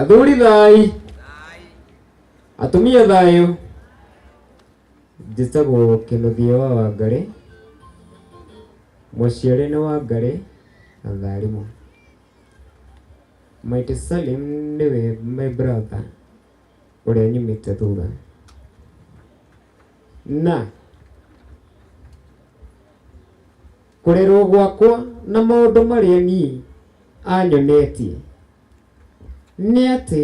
Athuri thai, atumia thayũ. Njĩtagwo Kĩnuthia wa Wangarĩ, mũciari nĩ Wangarĩ na Tharimũ. Mighty Salim nĩwe my brother ũrĩa nyumĩte thutha. Na kũrerwo gwakwa na maũndũ marĩa niĩ anyonetie nĩ atĩ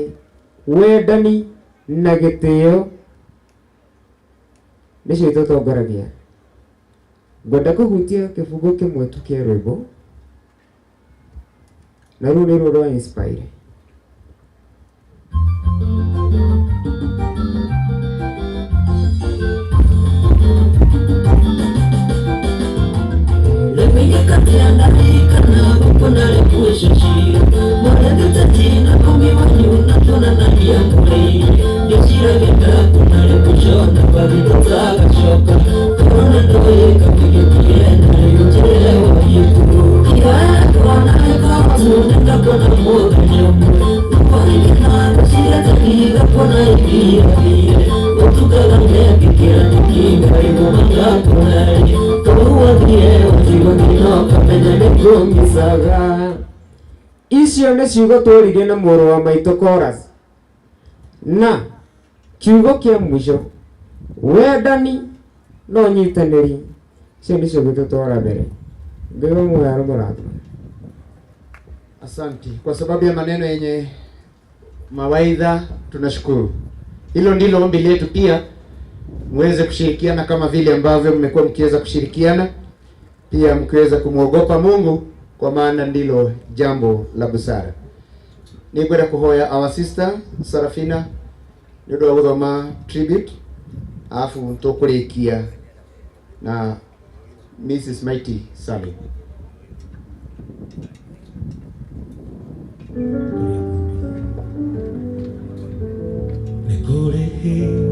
wendani na gĩtĩo nĩcio itũtongoragia. Ngwenda kũhutia kĩbungo kĩmwe tu kĩa rwĩmbo na rũu nĩ ruo rwa inspire. Nĩkũmicaga. Icio nĩ ciugo tworirie na mũrũ wa maitũ chorus. Na kiugo kĩa mũico wendani na ũnyitanĩri icio nĩcio gũtũtwara mbere. Ngai wa muoyo aromũrathima. Asanti kwa sababu ya maneno yenye mawaidha, tunashukuru. Hilo ndilo ombi letu pia, muweze kushirikiana kama vile ambavyo mmekuwa mkiweza kushirikiana, pia mkiweza kumwogopa Mungu, kwa maana ndilo jambo la busara. Nĩngwenda kũhoya our sister Sarafina nĩ ũndũ wa gũthoma tribute, alafu tũkũrĩkia na Mrs. Mighty Salim. Nĩ kũrĩ hĩndĩ